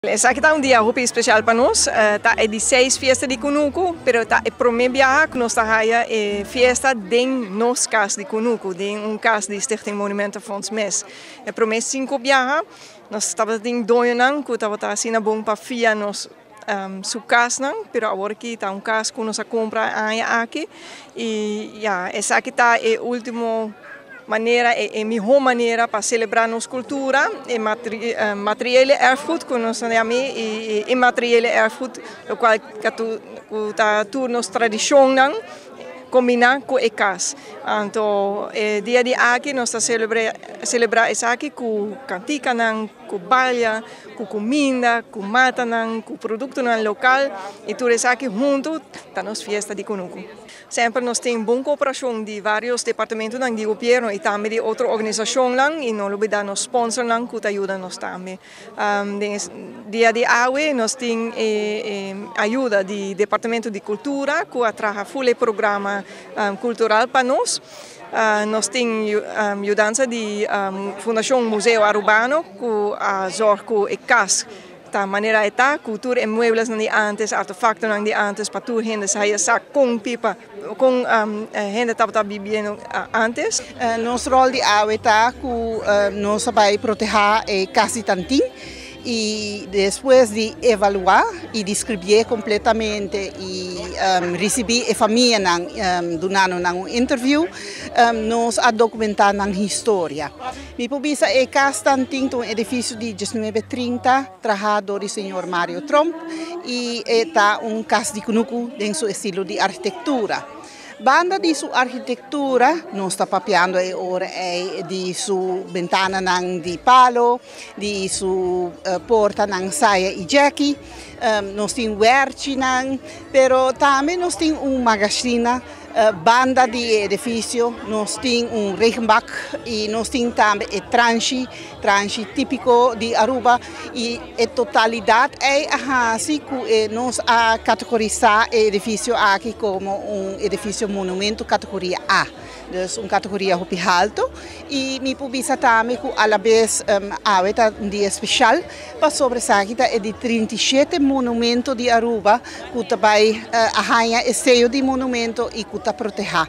Esaki ta un dia hopi special pa nos, ta e di 6 fiesta di Kunuku, pero ta e prome biaha ku nos ta haya e fiesta den nos kas di Kunuku, den un kas di Stichting Monumentenfonds mes. E prome 5 biaha nos tabatin doñonan ku tabata asina bon pa fia nos su kasnan, pero awor aki ta un kas ku nos a kumpra aña aki i ya, esaki ta e ultimo manera, e mihó manera pa selebrá nos kultura, e materiële erfgoed ku nos ta yama i inmateriële erfgoed, lokual ku ta tur nos tradishonnan kombiná ku e kas. Anto e dia di aki nos ta selebrá esaki ku kantikanan, ku balia, ku kuminda, ku matanan, ku produktonan lokal i tur esaki huntu ta nos fiesta di Kunuku. Semper nos tin bon kooperashon di vários departamentonan di gobièrnu i tambe di otro organisashonnan i no lubidá nos sponsornan ku ta yuda nos tambe. Den dia di awe nos tin e ayuda di Departamento di Kultura ku a traha ful e programa kultural pa nos. Nos tin yudansa di Fundashon Museo Arubano ku a zòrg ku e kas ta manera e ta, ku tur e mueblesnan di antes, artefaktonan di antes, pa tur hende sa haya sa kon pipa, kon hende tabata bibiendo antes. Nos ròl di awe ta ku nos a bai protehá e kas di Tantin i despues di evaluá i deskribié kompletamente i risibí e famianan dunando nan un interview, nos a dokumentá nan historia. Mi por bisa e kas Tantin ta un edifisio di 1930 trahá dor di señor Mario Tromp i e ta un kas di kunuku den su estilo di arkitektura. Banda di su arkitektura nos ta papiando e ora ei di su bentananan di palo, di su portanan saya i jèki, nos tin wèrchinan, pero tambe nos tin un magasina. Banda di e edifisio nos tin un regenbak i nos tin tambe e transhi, transhi típiko di Aruba i e totalidat ei a hasi ku e nos a kategorisá e edifisio aki komo un edifisio monumento kategoria A. Dus un kategoria hopi halto i mi por bisa tambe ku alabes awe ta un dia speshal pasobra esaki ta e di 37 monumento di Aruba ku ta bai a haña e seyo di monumento i ku ta protehá.